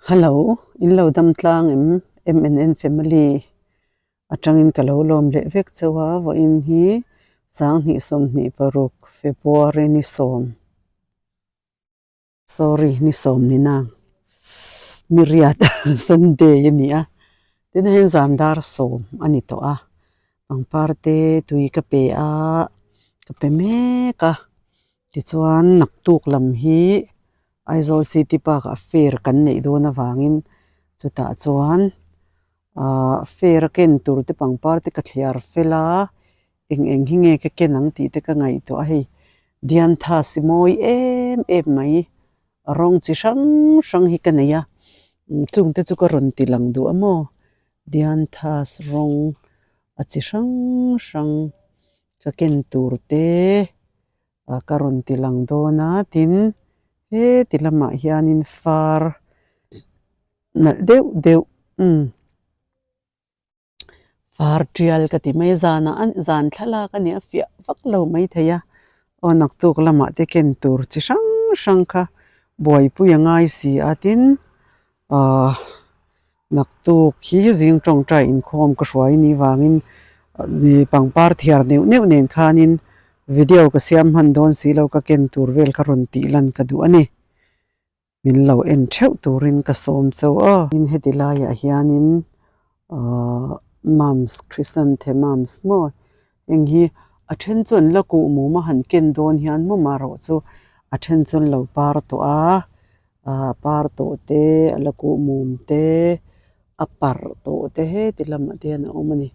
Hello, in lo dam tlang em? MNN family atangin ka lo lawm leh vek chauh a, vawiin hi 2026 February ni sawm. Sorry, ni sawm ni nang. Ni riat Sunday a ni a, tin heng zan dar sawm a ni tawh a, pangpar te tui ka pe a, ka pe mek a, tichuan naktuk lam hi Aizawl City Park ah fair kan neih dawn avangin chutah chuan ahh fair a ken tur te pangpar te ka thliar fel a. Eng eng hi nge ka ken ang tih te ka ngaihtuah a hei Diantha si mawi em em mai rawng chi hrang hrang hi ka nei a chung te chu ka rawn ti lang duh a maw Diantha rawng a chi hrang hrang ka ken tur te ah ka rawn ti lang dawn a tin heti lamah hianin far nalh deuh deuh umm. Far tial ka ti mai zanah a zan thlalak a nia fiah vak lo maithei a aw naktuk lamah te ken tur chi hrang hrang kha buaipui a ngai si a tin ahh naktuk hi zing tawngtai inkhawm ka hruai ni vangin pangpar thiar neuh neuh nen khanin video ka siam hman dawn si lo ka ken tur vel kha rawn tih lan ka duh a ni. Min lo en theuh turin ka sawm chauh a. Tin heti laiah hianin ahh mums chrysanthemums maw heng hi a then chu an la kuh mum a han ken dawn hian maw marawh chu a then chu an lo par tawh a ahh par tawh te a la kuh mum te a parh tawh te heti lamah te hian a awm a ni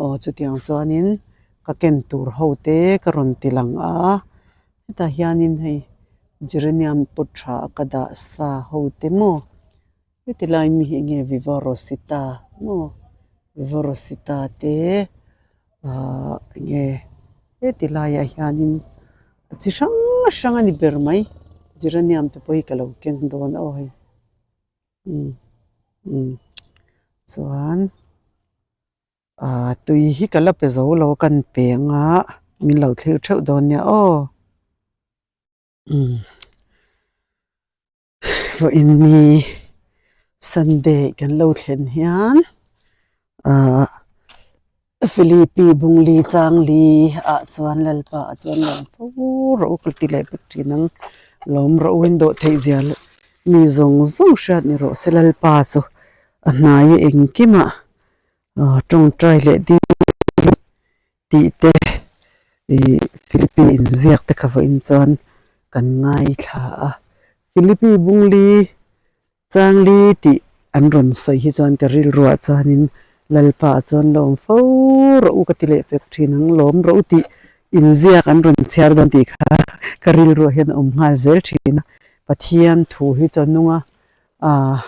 aw chutiang chuanin ka ken tur ho te ka rawn ti lang a. Hetah hianin hei geranium pot tha a ka dah sa ho te maw heti lai mi hi enge viva rosita maw viva rosita te ahh enge heti laiah hianin chi hrang hrang a ni ber mai geranium te pawh hi ka lo keng dawn a aw hei umm umm chuan. Ahh tui hi ka la pe zo lo a kan pe anga min lo thlir theuh dawn nia aw umm vawiin ni sunday kan lo thlen hian ahh Philippi bungli changli ah chuan Lalpa ah chuan lawm fo rawh u ka ti leh bawk thin ang lawm rawh u in dawh theih zia leh mi zawng zawng hriat ni rawh se Lalpa chu a hnai a engkimah. Aw tawngtai leh dil tih te ih Philippi inziak te kha vawiin chuan kan ngaithla a Philippi bungli changli tih an rawn sawi hi chuan ka rilruah chuanin Lalpa ah chuan lawm fo rawh u ka ti leh pek thin ang lawm rawh u tih inziak an rawn chhiar dawn tih kha ka rilruah hian a awm nghal zel thin a Pathian thu hi chuan nunga ah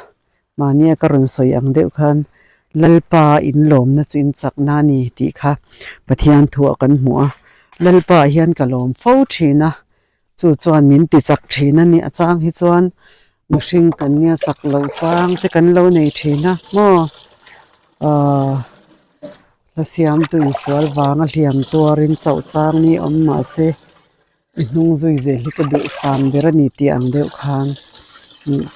Mahnia ka rawn sawi ang deuh khan Lalpa in lawmna chu in chakna a ni tih kha Pathian thuah kan hmu a, Lalpa ah hian ka lawm fo thin a, chu chuan min ti chak thin a ni. A chang hi chuan mihring kan nia chak loh chang te kan lo nei thin a maw ahh hla siamtu insual vanga hliam tuarin chauh chang ni awm mahse. I hnung zui zel hi ka duh san ber a ni tih ang deuh khan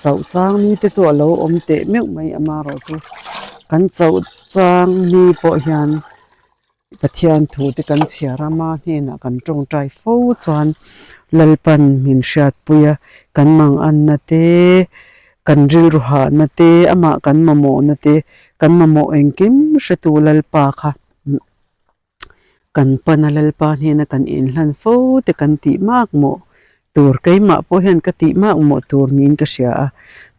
chauh chang ni te chu a lo awm teh meuh mai amaherawh chu kan chauh chang ni pawh hian Pathian thu te kan chhiar a ama hnenah kan tawngtai fo chuan Lalpan min hriatpui a kan manganna te kan rilru hahna te amah kan mamawhna te kan mamawh engkim hretu Lalpa kha. Kan pana Lalpa hnena kan inhlan fo te kan tih mak mawh tur keimah pawh hian ka tih mak mawh tur niin ka hria a,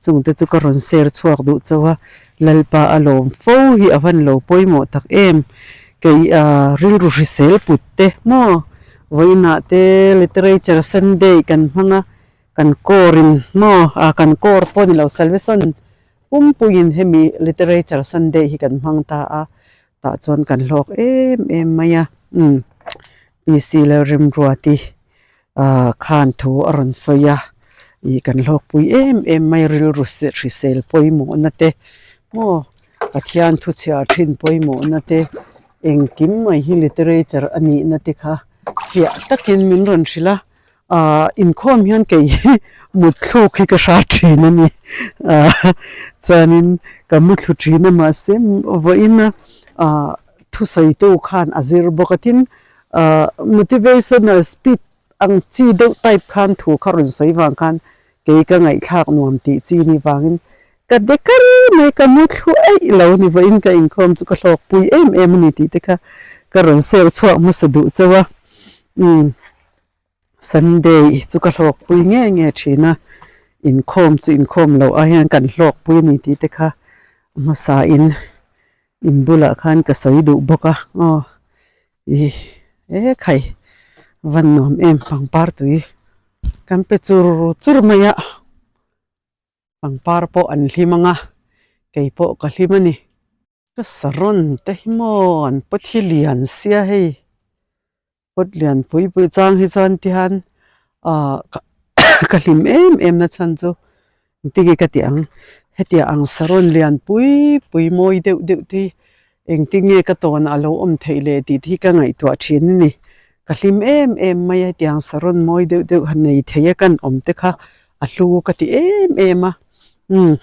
chungte chu ka rawn share chhuak duh chauh a, Lalpa a lawm fo hi a van lo pawimawh tak em, kei rilru hrisel put te maw vawiinah te literature sunday kan hmang a, kan core in maw ah kan core pawh ni lo salvation pumpuiin hemi literature sunday hi kan hmang ta a. Tah chuan kan hlawk em em mai a umm PC Lalremruati ah khan thu a rawn sawi a ih kan hlawkpui em em mai rilru hrisel pawimawhna te maw Pathian thu chhiar thin pawimawhna te engkim mai hi literature a nihna te kha fiah takin min rawn hrilh a. Ahh inkhawm hian kei hi mutthluk hi ka hra thin a ni. Ahh chuanin ka muthlu thin a mahse vawiin a ahh thusawitu khan a zir bawk a tin ahh motivational speech ang chi deuh type khan thu kha rawn sawi vang khan kei ka ngaihthlak nuam tih chi ni vangin ka de kar mai ka muthlu eih lo ni vawiin ka inkhawm chu ka hlawkpui em em a ni tih te kha ka rawn share chhuak hmasa duh chauh a umm. Sunday chu ka hlawkpui nge nge thin a, inkhawm chu inkhawm loh ah hian kan hlawkpui a ni tih te kha hmasa in in bulah khan ka sawi duh bawk a aw ih e khai van nuam em pangpar tui kan pe chur chur mai a pangpar pawh an hlim ang a kei pawh ka hlim a ni. Ka saron te hi maw an pawt hi lian sia hei pawt lian pui pui chang hi chuan tihian ah ka hlim em em na chhan chu engtin nge ka tih ang hetiang ang saron lian pui pui mawi deuh deuh te hi engtin nge ka tawn a lo awm theih leh tih te hi ka ngaihtuah thin a ni ka hlim em em mai a hetiang saron mawi deuh deuh han nei thei a kan awm te kha a hlu ka ti em em a umm.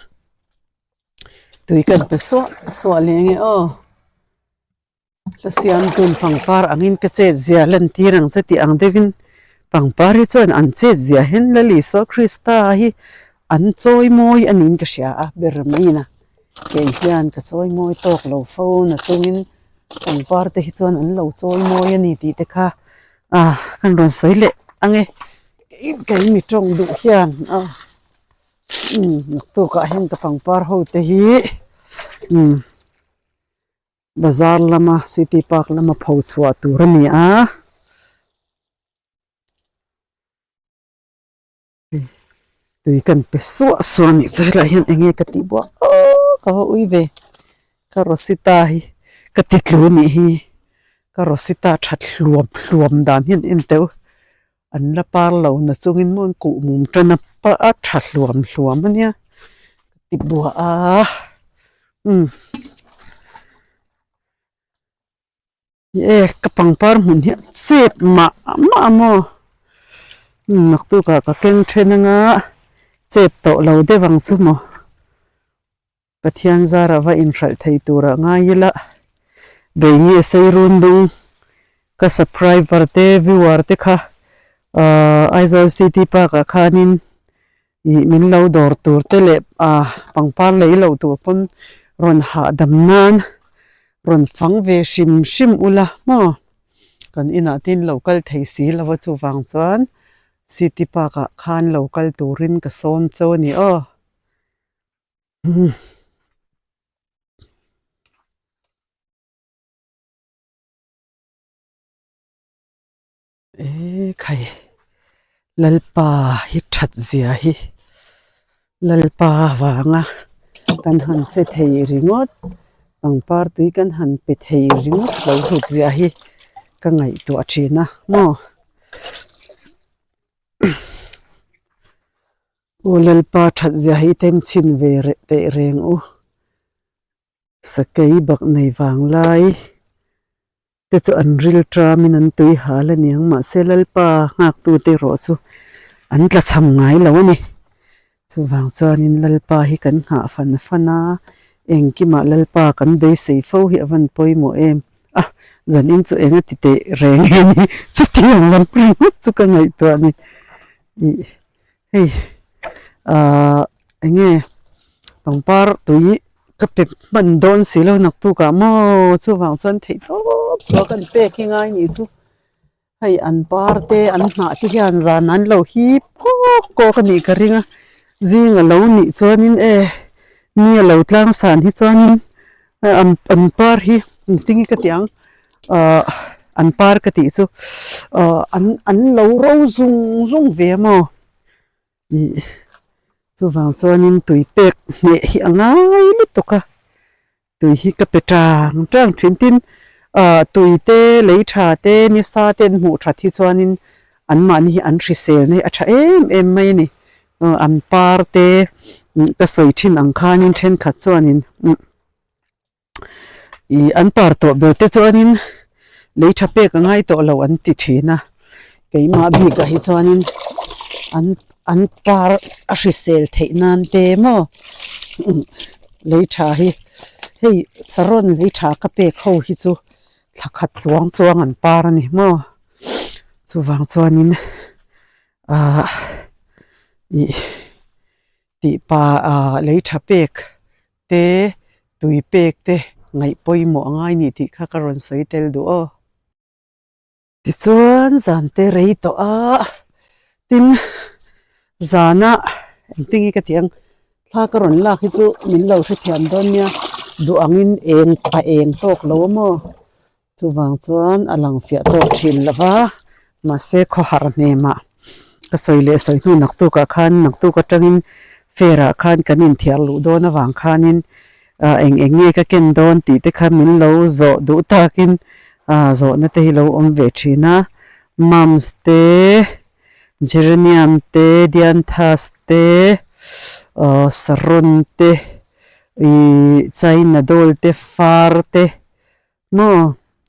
Tui kan pe suah suah leh nge aw hla siam tun pangpar angin ka chet zia lan tir ang che tih ang deuhin pangpar hi chuan an chet zia hian Lal Isua Krista hi an chawi mawi a niin ka hria a ber maiin a kei hian ka chawi mawi tawk lo fo na chungin pangpar te hi chuan an lo chawi mawi a ni tih te kha ah kan rawn sawi leh ang e kei mi tawng duh hian aw. Umm naktukah hian ka pangpar ho te hi umm bazar lama city park lama pho chhuah tur a ni a tui kan pe suah suah a nih chu helaiah hian eng nge ka tih buak aww ka va ui ve ka rosita hi ka ti tlu a nih hi ka rosita that hluam hluam dan hian en teh u. An la par lo na chungin maw an kuh mum tan a a tha hluam hluam a nia ka ti buah a umm e ka pangpar hmun hi a chep mah mah a maw umm naktukah ka keng then anga chep tawh lo deuh ang chu maw. Pathian zara va inhralh thei turah ngai ila, bei nge sei run dung ka subscriber te viewer te kha ahh Aizawl City Park ah khanin ih min lo dawr tur te leh ah pangpar lei loh tur pawn rawn hahdam nan rawn fang ve hrim hrim ula maw kan inah te in lo kal thei si lo a chuvang chuan City Park ah khan lo kal turin ka sawm chauh a ni aw. E khai Lalpa hi that zia hi Lalpa vanga kan han che thei ringawt pangpar tui kan han pe thei ringawt lo hlut zia hi ka ngaihtuah thin a maw. Aw Lalpa that zia hi tem chhin ve reh teh reng u. Sakei bak nei vang lai te chu an ril ṭamin an tui hal a niang mahse Lalpa nghaktute erawh chu an tla cham ngai lo a ni. Chuvang chuanin Lalpa hi kan nghah fan fan a, engkimah Lalpa kan beisei fo hi a van pawimawh em. A, zanin chu eng a ti teh reng e ni chutiang lam ringawt chu ka ngaihtuah a ni. Ih. Hei ahh eng nge pangpar tui ka pe hman dawn si lo naktukah maw chuvang chuan theih tawp chu a kan pek hi ngai nih chu hei an par te an hnah te hian zan an lo hip kawk kawk a nih ka ring a zing a lo nih chuanin e ni a lo tlang san hi chuanin an par hi engtin nge ka tih ang ahh an par ka tih chu ahh an an lo ro zung zung ve a maw ih chuvang chuanin tui pek hneh hi a ngai lutuk a tui hi ka pe tang tang thin tin ahh tui te lei tha te nisa te an hmuh that hi chuanin anmahni hi an hrisel na hi a tha em em mai a ni an par te ka sawi thin ang khanin thenkhat chuanin. Ih an par tawh ber te chuanin lei tha pek a ngai tawh lo an ti thin a. Keimah bikah hi chuanin an an par a hrisel theih nan te maw lei tha hi hei saron lei tha ka pek ho hi chu thla khat chuang chuang an par a ni maw chuvang chuanin ahh ih tih pa ah lei tha pek te tui pek te ngaih pawimawh a ngai ni tih kha ka rawn sawi tel duh aw. Tichuan zan te rei tawh a, tin zana engtin nge ka tih ang thla ka rawn lak hi chu min lo hrethiam dawn nia duh angin eng a eng tawk lo a maw chuvang chuan a lang fiah tawk thin lo va mahse khawhar hnemah ka sawi leh sawi hnu naktukah khan naktuk atangin fair ah khan kan inthiar luh dawn avang khanin ah eng eng nge ka ken dawn tih te kha min lo zawh duh takin ah zawhna te hi lo awm ve thin a mums te geranium te dianthus te ah saron te ihh china doll te far te maw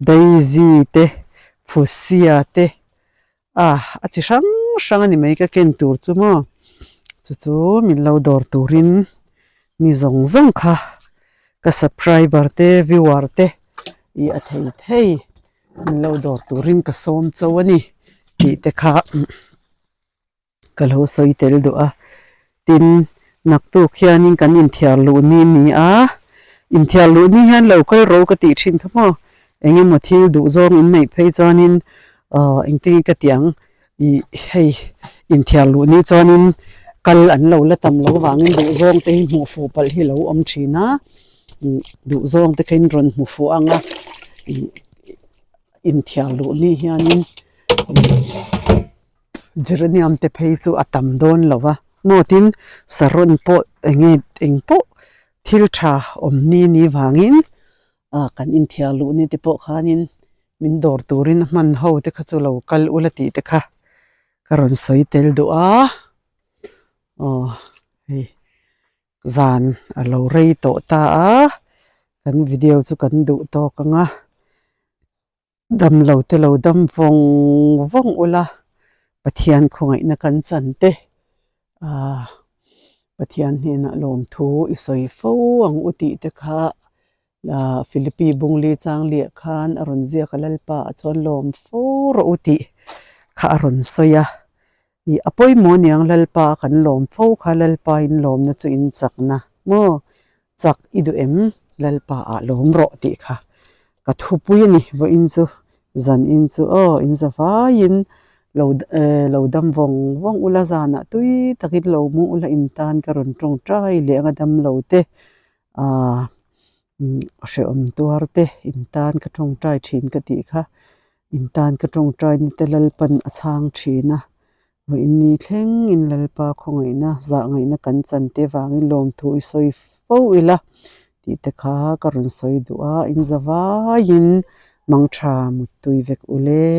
daisy te fuchsia te ah a chi hrang hrang a ni mai ka ken tur chu maw chu chu min lo dawr turin mi zawng zawng kha ka subscriber te viewer te ih a thei thei min lo dawr turin ka sawm cho a ni tih te kha. Ka lo sawi tel duh a, tin naktuk hianin kan inthiar luh ni ni a, inthiar luh ni hian lo kal ro ka tih thin kha maw, eng emaw thil duh zawng in neih phei chuanin aw engtin ka tih ang ih hei inthiar luh ni chuanin kal an lo la tam lo vangin duh zawng te hi hmuh fuh palh hi lo awm thin a, duh zawng te kha in rawn hmu fuh ang a ih inthiar luh ni hianin ih. Geranium te phei chu a tam dawn lo va maw tin saron pawh eng nge eng pawh thil tha awm ni ni vangin ah kan inthiar luh ni te pawh khanin min dawr turin a hman ho te kha chu lo kal ula tih te kha ka rawn sawi tel duh a aw hei zan a lo rei tawh ta a kan video chu kan duh tawk ang a. Dam lo te lo dam vawng vawng ula, Pathian khawngaihna kan chan te, aah Pathian hnenah lawmthu i sawi fo ang u tih te kha aah Philippi Bungli Changliah khan a rawn ziak a Lalpa ah chuan lawm fo rawh u tih kha a rawn sawi a, ih a pawimawh aniang Lalpa kan lawm fo kha Lalpa in lawmna chu in chakna maw Chak i duh em? Lalpa ah lawm rawh tih kha ka thupui a ni. Vawiin chu zan in chu aw in za vaiin lo lo dam vawng vawng ula zanah tui takin lo mu ula in tan ka rawn tawngtai leh anga dam lo te ah hrehawm tuar te in tan ka tawngtai thin ka tih kha in tan ka tawngtai na te Lalpan a chhang thin a. Vawiin ni thleng in Lalpa khawngaihna zahngaihna kan chan te vangin lawmthu i sawi fo ila tih te kha ka rawn sawi duh a, in za vaiin mangtha muttui vek ule.